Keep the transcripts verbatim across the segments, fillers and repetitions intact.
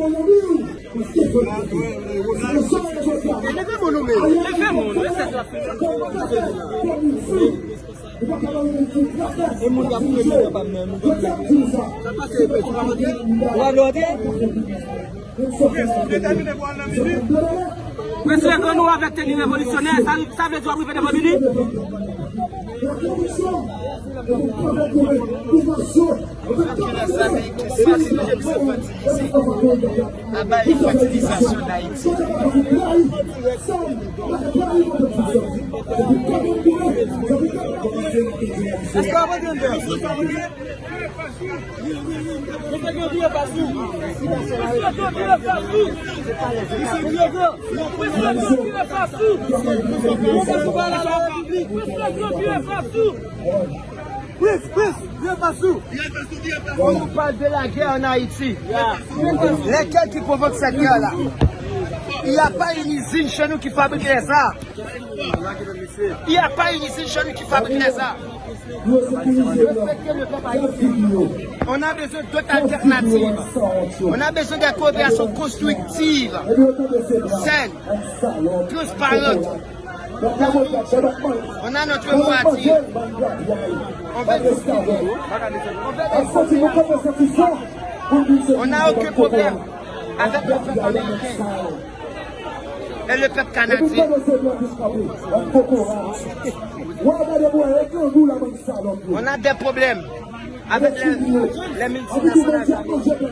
Leve moun, leve moun, leve moun. E moun k ap fouye moun yo pa menm. Sa pase, e pèsonn pa mande. Ou pa vle antre? Mesye, ke nou avèk teni revolisyonè, sa, sa vle di w ap rive devan bini? Kilè sa, men ki sa, se mesye ki se fatinize. Aba enfatilizasyon d Ayiti. Èske w ap antre? Mesye Granvye pa sou. Mesye Granvye pa sou. Mesye Granvye pa sou. Mesye Granvye pa sou. Plis, plis, Granvye pa sou. Fò nou pale de la guerre en Haïti. Lesquels qui provoquent cette guerre-là? Il n'y a pas une usine chez nous qui fabrique les armes. Il n'y a pas une usine chez nous qui fabrique les armes. Respectez le peuple haïtien. On a besoin d'autres alternatives. On a besoin de coopération constructive, saine, transparente. On a notre mot à dire. On veut discuter. On n'a aucun problème avec le peuple américain et le peuple canadien. On a des problèmes avec les, les multinationales américaines.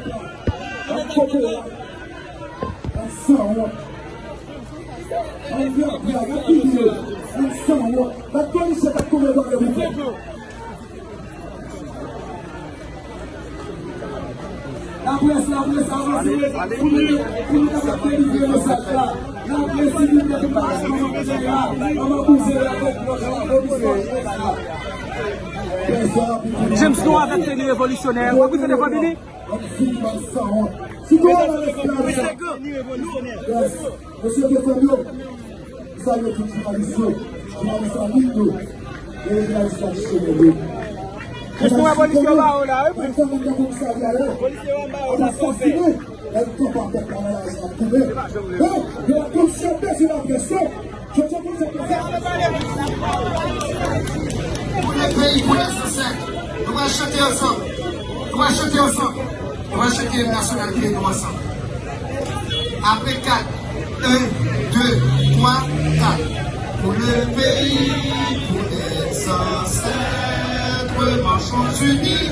Laprès, laprès, avanse pou nou, pou nou kapab delivre mesaj la. Laprès, silvouplè, pou nou kapab fè la, ann abouze avèk lòt la, pou nou kapab fè la. James, nou avèk teni revolisyonè. W ap rive devan bini? Mesye Granvye, nou avèk teni revolisyonè. Mesye Granvye, nou salye tout jounalis yo, jounalis an liy yo, e jounalis tradisyonèl yo. Jis nou wè polisye yo ba yo la, wi, polisye yo ba yo la, sa fè. Pou le peyi, pou lè zansèt, nou pral chante ansanm. Nou pral chante ansanm. Nou pral chante im nasyonal peyi nou ansanm. Apre kat, en, de, twa, kat. Pour le pays, pour les ancêtres, marchons unis,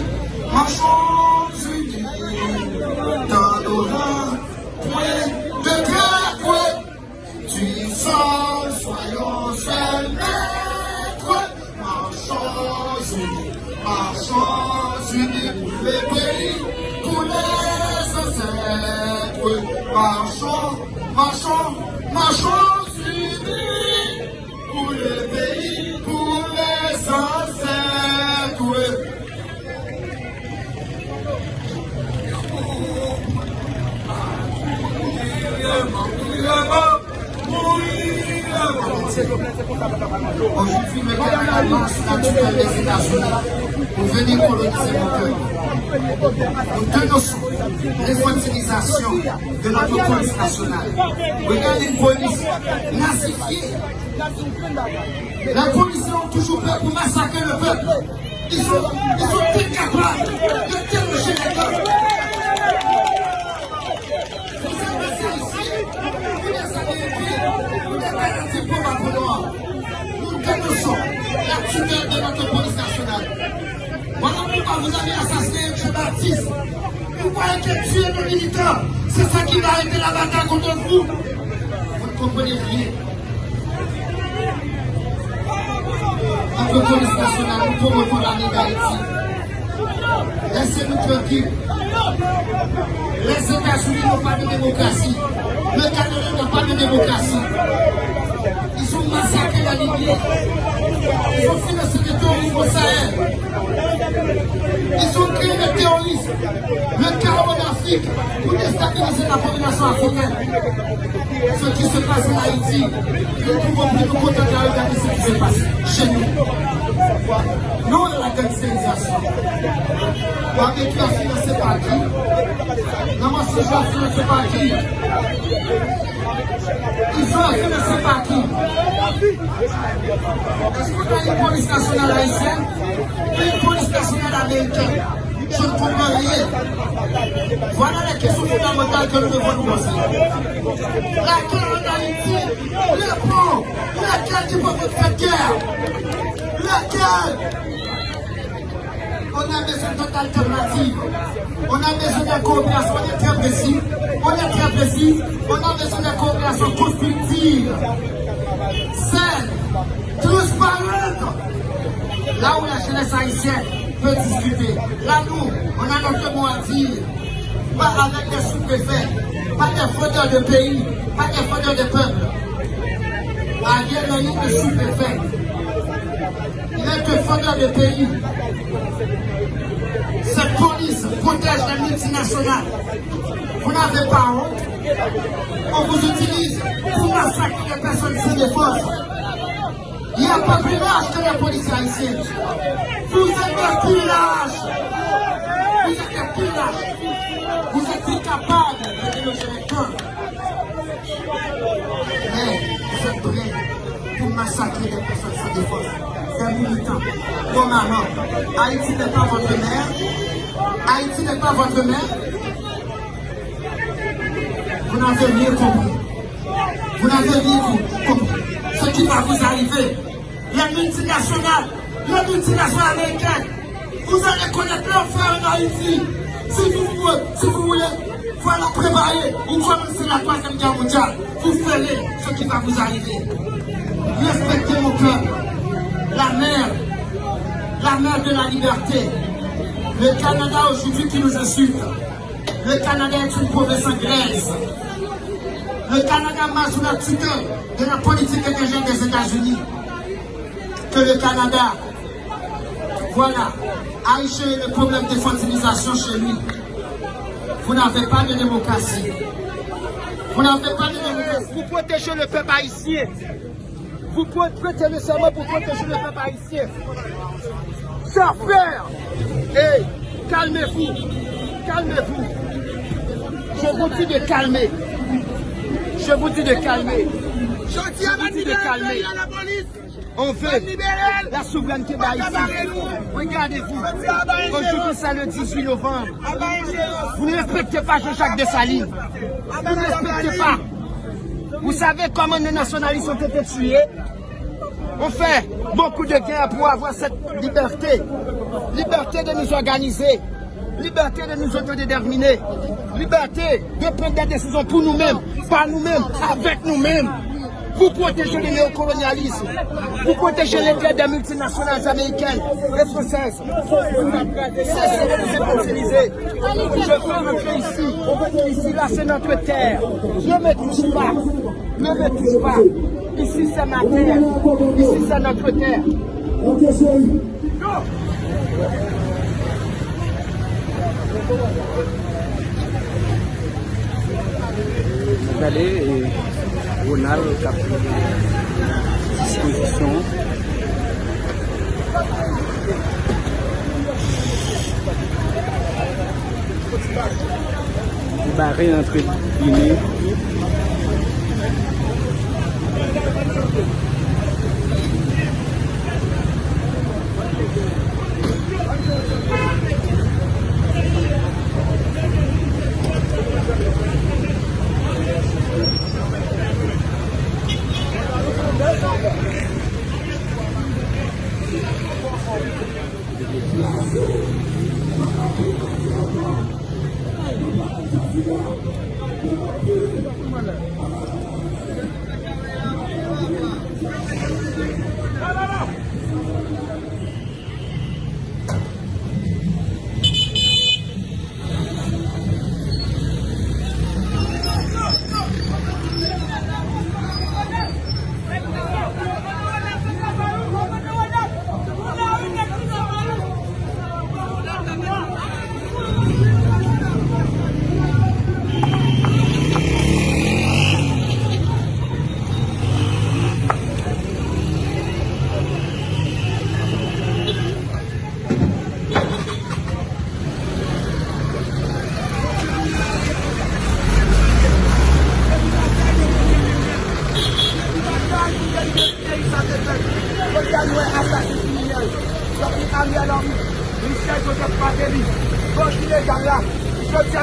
marchons unis. Dans nos rangs, point de peur, point. Puissants, soyons seuls maîtres. Marchons unis, marchons unis pour le pays, pour les ancêtres. Marchons, marchons, marchons unis pour le pays, pour les ancêtres. Aujourd'hui, le Canada marche sous la tutelle des États-Unis pour venir coloniser nos terres. Nous dénonçons l'infantilisation de notre police nationale. Regardez une police nazifiée. La police a toujours peur pour massacrer le peuple. Ils sont, ils sont incapables de déloger les peuples. Vous êtes restés ici, vous les avez aidés, vous les gardez pour Bapolo. Nous dénonçons la tutelle de notre police nationale. Voilà pourquoi vous avez assassiné M. Baptiste. Vous croyez que tuer nos militants, c'est ça qui va arrêter la bataille contre vous? Vous ne comprenez rien. Notre police nationale, nous promotons l'armée d'Haïti. Laissez-nous tranquilles. Les États-Unis n'ont pas de démocratie. Le Canada n'a pas de démocratie. Ils ont massacré la Libye. Ils ont financé des terrorisme au Sahel. Ils ont créé le terrorisme, le chaos en Afrique pour déstabiliser la population africaine. Ce qui se passe en Haïti, nous ne pouvons plus nous contenter de regarder ce qui se passe chez nous. Non à la gangsterisation. Barbecue a financé par qui? Maman Sylvie a financé par qui? Ils sont financés par qui? Est-ce qu'on a une police nationale haïtienne ou une police nationale américaine? Je ne comprends rien. Voilà les questions fondamentales que nous devons nous poser. Laquelle en Haïti répond? Laquelle qui peut faire guerre? Laquelle? On a besoin d'autres alternatives. On a besoin de coopération. On est très précis. On est très précis. On a besoin de coopération constructive, saine, transparente. Là où la jeunesse haïtienne peut discuter. Là, nous, on a notre mot à dire. Pas avec des sous-préfets, pas des vendeurs de pays, pas des vendeurs de peuple. Ariel Henry, le sous-préfet, il est un vendeur de pays. Cette police protège les multinationales. Vous n'avez pas honte? On vous utilise pour massacrer des personnes sans défense. Il n'y a pas plus lâche que les policiers haïtiens. Vous êtes des plus lâches. Vous êtes des plus lâches. Vous êtes incapables de déloger les camps. Mais vous êtes prêts pour massacrer des personnes sans défense. Des militants. Bon, maman, Haïti n'est pas votre mère. Haïti n'est pas votre mère. Vous n'avez rien compris. Vous n'avez rien com- compris. Ce qui va vous arriver, les multinationales, les multinationales américaines, vous allez connaître l'enfer en Haïti. Si vous, vous- si vous voulez, voilà, préparez. Vous commencez la troisième guerre mondiale. Vous ferez ce qui va vous arriver. Respectez mon peuple. La mère, la mère de la liberté. Le Canada aujourd'hui qui nous insulte. Le Canada est une province anglaise. Le Canada marche sous la tutelle de la politique étrangère des États-Unis. Que le Canada, voilà, aille gérer le problème d'infantilisation chez lui. Vous n'avez pas de démocratie. Vous n'avez pas de démocratie. Vous protégez le peuple haïtien. Vous pouvez prêter le serment pour protéger le peuple haïtien. Chers frères, hey, calmez-vous, calmez-vous. Je vous dis de calmer. Je vous dis de calmer. Je vous dis de calmer. On veut la souveraineté d'Haïti. Regardez-vous. Aujourd'hui, c'est le dix-huit novembre. Vous ne respectez pas Jean-Jacques Dessalines. Vous ne respectez pas. Vous savez comment nos nationalistes ont été tués? On fait beaucoup de guerres pour avoir cette liberté. Liberté de nous organiser. Liberté de nous autodéterminer. Liberté de prendre des décisions pour nous-mêmes, par nous-mêmes, avec nous-mêmes. Vous protégez le néocolonialisme. Vous protégez l'intérêt des multinationales américaines et françaises. Cessez de nous infantiliser. Je veux rentrer ici. Ici, là, c'est notre terre. Ne me touche pas. Ne me touche pas. Ici, c'est ma terre. Ici, c'est notre terre. Gade, e, Ronald k ap pran dispozisyon. Li bare antre bine.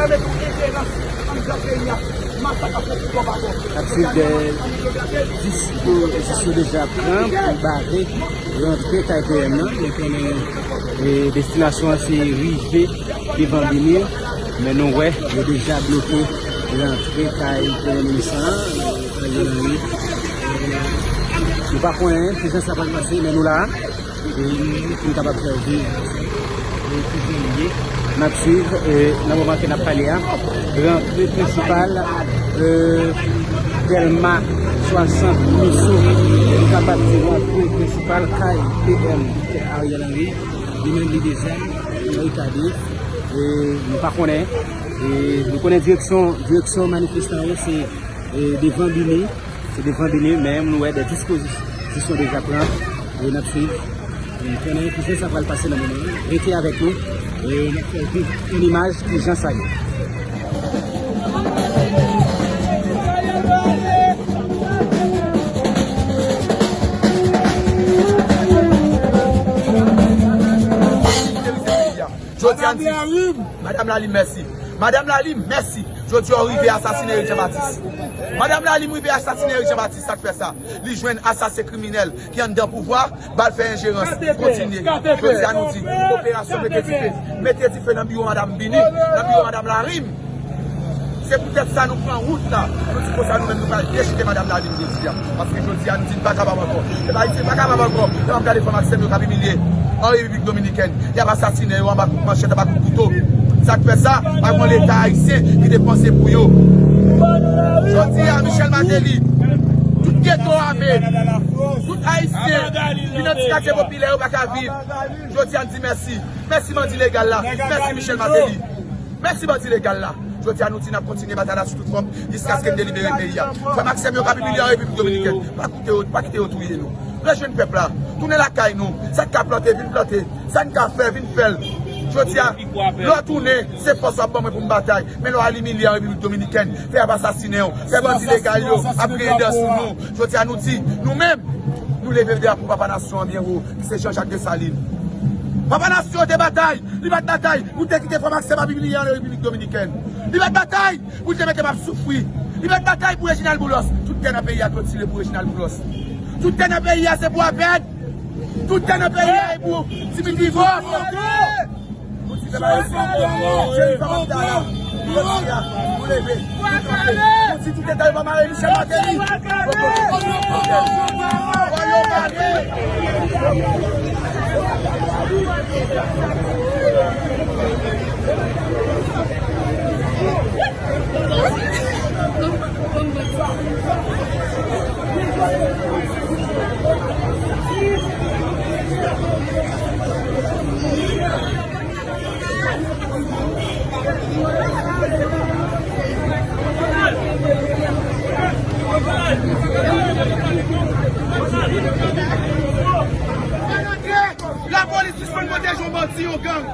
N ap swiv de dispo-, disposisyon deja pran pou bare rantre kay P M nan. Nou konnen, e, destinasyon an se rive devan Bini, men nou wè yo deja bloke rantre kay Premye Minis lan, e, Ariel Henry. E, nou pa konnen kijan sa pral pase, men nou la. E, pou n kapab fè w viv, e, kijan l ye. N ap swiv, e, nan moman ke n ap pale a, rantre prensipal, e, Dèlma swasant Miso, nou kapab di rantre prensipal kay P M Kèt Ariel Henry, li menm li deja barikade, e, nou pa konnen, e, nou konnen direksyon, direksyon manifestan yo se, e, devan Bini, se devan Bini, men nou wè de dispozisyon deja pran, e n ap swiv, e konnen kijan sa pral pase nan moman an. Rete avèk nou, e n ap fè w viv an imaj kijan sa ye. Jodi a n di, Madanm Lalim, mèsi. Madanm Lalim, mèsi. Jodi a w rive asasine Eric Jean Baptiste. Madanm Lalim rive asasine Eric Jean Baptiste, sa k fè sa? Li jwenn asasen kriminèl ki anndan pouvwa, ba l fè enjerans, kontinye. Jodi a nou di, operasyon mete dife. Mete dife nan biwo Madanm Bini, nan biwo Madanm Lalim. Se poutèt sa nou pran wout la. Nou di konsa nou menm nou pral dechite Madanm Lalim jodi a. Paske jodi a nou di n pa kapab ankò. Pèp Ayisyen pa kapab ankò. Lè m ap gade frè m ak sè m yo k ap imilye an Repiblik Dominikèn. Y ap asasinen yo anba kout manchèt, anba kout kouto. Sa k fè sa? Pa gen yon Leta ayisyen ki te panse pou yo. Jodi a, Michel Martelly, tout geto ame, tout Ayisyen ki nan ti katye popilè yo pa ka viv. Jodi a, n di mèsi. Mèsi bandi legal la. Mèsi Michel Martelly. Mèsi bandi legal la. Jodi a, nou di n ap kontinye batay la sou tout fòm jiskaske n delibere peyi a. Frè m ak sè m yo k ap imilye an Repiblik Dominikèn, pa kite yo, pa kite yo touye nou. Rejwenn pèp la. Tounen lakay nou. Sa k ka plante, vin plante. Sa n ka fè, vin fè l. Jodi a, lè w tounen, se fòs w ap ban mwen pou m batay. Men lè w al imilye an Repiblik Dominikèn, fè y ap asasinen w, fè bandi legal yo ap griyen dan sou nou. Jodi a, nou di, nou menm, nou leve drapo Papa Nasyon an byen wo, ki se Jean Jacques Dessalines. Papa Nasyon an te batay, li pa t batay pou te kite frè m ak sè m ap imilye an Repiblik Dominikèn. Li pa t batay pou te mete m ap soufri. Li pa t batay pou Reginald Boulos. Tout tè nan peyi a klotire pou Reginald Boulos. Tout tè nan peyi a se pou Abed. Tout tè nan peyi a e pou Dimitri Vorbe. Nou di pèp ayisyen, Jerry pa p ap ta la. Jodi a, nou leve, nou kanpe. Nou di tout eta yo pa mare Michel Martelly. Fò yo mare. Lapolis sispann pwoteje yon bandi, yon gang.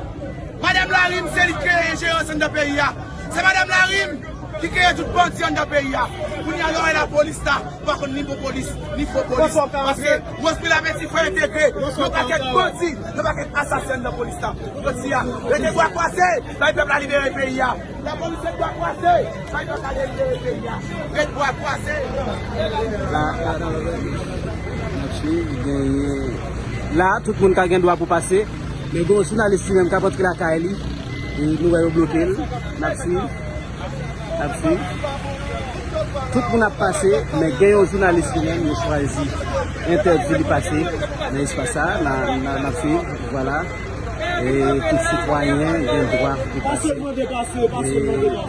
Madanm Lalim, se li k kreye enjerans anndan peyi a. Se Madanm Lalim ki kreye tout bandi anndan peyi a. Kounye a, lè w wè lapolis la, ou pa konn ni bon polis, ni fo polis. Paske Rose Mila Petit fè entegre yon pakèt bandi, yon pakèt asasen anndan polis la. Jodi a, rete bwa kwaze, bay pèp la libere peyi a. Lapolis ret bwa kwaze, bay pèp la libere peyi a. Ret bwa kwaze. La, la, la, la, la, genyen. La, tout moun ka gen dwa pou pase. Men gen yon jounalis li menm k ap antre lakay li. E nou wè yo bloke l. N ap swiv. N ap swiv. Tout moun ap pase, men gen yon jounalis li menm, yo chwazi entèdi li pase nan espas sa. N a, n a, n ap swiv, vwala. E tout sitwayen gen dwa pou pase. E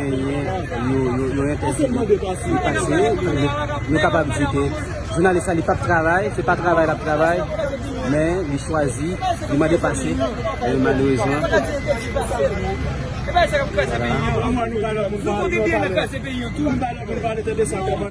genyen, yo, yo, yo entèdi li pase. Nou, nou kapab di ke jounalis la, li p ap travay, se pa travay l ap travay, men li chwazi, li mande pase, e malerezman. Vwala.